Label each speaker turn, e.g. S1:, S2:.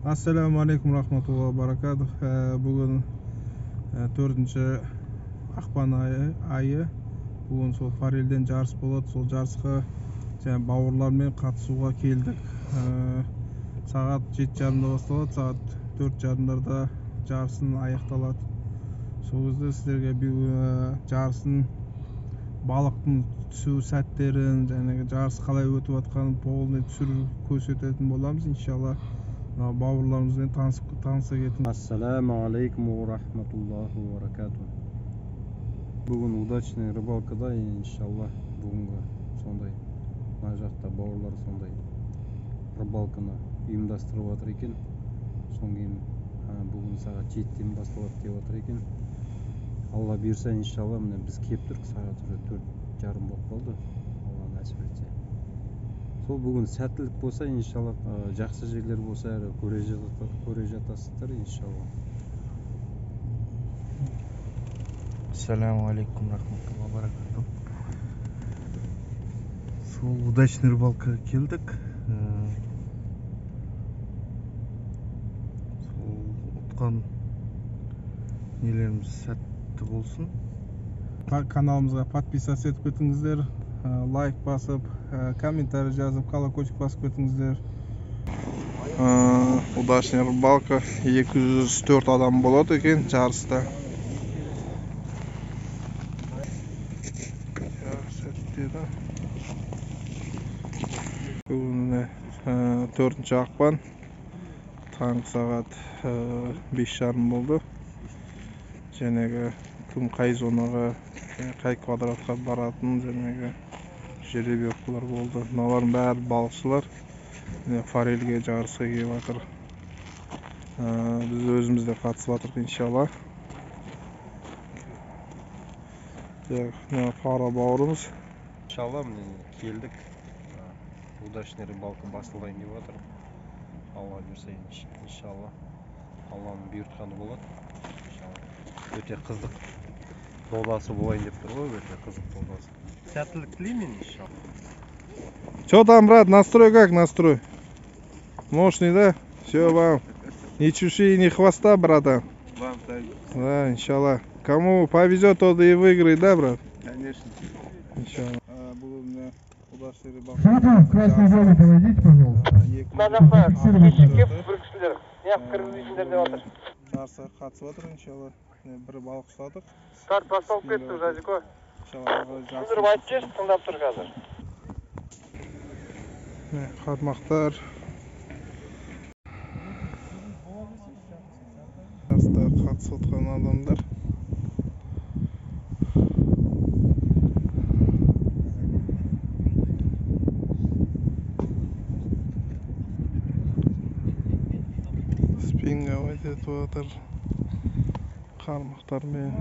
S1: Ассаламу алейкум рахматуллахи баракатух. Бүгін 4 ақпан айы. Бүгін сол форельден жарыс болады. Сол жарысқа және бауырлармен қатысуға келдік. Сағат 7:30-да басталады, сағат 4:30-да жарысын аяқталады. Сол кезде сіздерге жарысын, балықтың түсу сәттерін, және жарыс қалай өтіп жатқанын полный түсіріп көрсететін боламыз иншалла. Мына бауырларымызбен таныса кетіңіз.
S2: Ассаламу алейкум ва рахматуллахи ва баракатух. Бүгін удачный рыбалкада иншалла. Бүгінгі сондай мына жақта бауырлар сондай рыбалканы ұйымдастырып жатыр екен. Содан кейін бүгін сағат 7-ден басталады деп жатыр екен. Алла бұйырса иншалла, міне біз келіп тұрмыз, сағат уже 4:30 болып қалды. Алла нәсіп етсе. Сол бүгін сәттілік болса иншалла, жақсы жерлер болса әрі көре жатасыздар иншалла.
S3: Ассаламу алейкум рахматуллахи баракатух. Сол удачный рыбалкаға келдік. Сол ұтқан нелеріміз сәтті болсын.
S1: Каналымызға подписаться етіп кетіңіздер, лайк басып, комментарий жазып, колокольчик басып кетіңіздер. Удачный рыбалка 204 адам болады екен жарыста. Бүгін міне 4 ақпан, таңғы сағат 5:30 болды. Жәнегі кім қай зонаға, қай квадратқа баратын жәнегі жеребьевкалар болды. Мыналардың бәрі балықшылар. Міне форельге жарысқа келіп жатыр. Біз өзіміз де қатысып жатырмыз иншалла. Мына фара бауырымыз.
S2: Иншалла міне келдік. Удачный рыбалка басылайын деп жатыр. Алла бұйырса иншалла. Алланың бұйыртқаны болады. Иншалла. Өте қызық додасы болайын деп тұр ғой, өте қызық додасы. Сәттілік тілеймін иншалла.
S1: Чё там, брат, настрой как настрой? Мощный, да? Всё вам. Ни чуши, ни хвоста, братан.
S4: Вам также.
S1: Да, иншалла. Кому повезет, тот и выиграет, да, брат?
S4: Конечно.
S1: Иншалла. Удачный рыбалка.
S5: Ребята, в красную зону подойдите, пожалуйста.
S1: Жарысқа қатысып жатыр иншалла. Бір балық ұстадық.
S6: Старт басталып кетті уже, Азико. Түсіндіріп айтып жіберші, тыңдап тұр қазір.
S1: Міне, қармақтар. Жарыста қатысып жатқан адамдар. Спинговать етіп жатыр. Қармақтармен.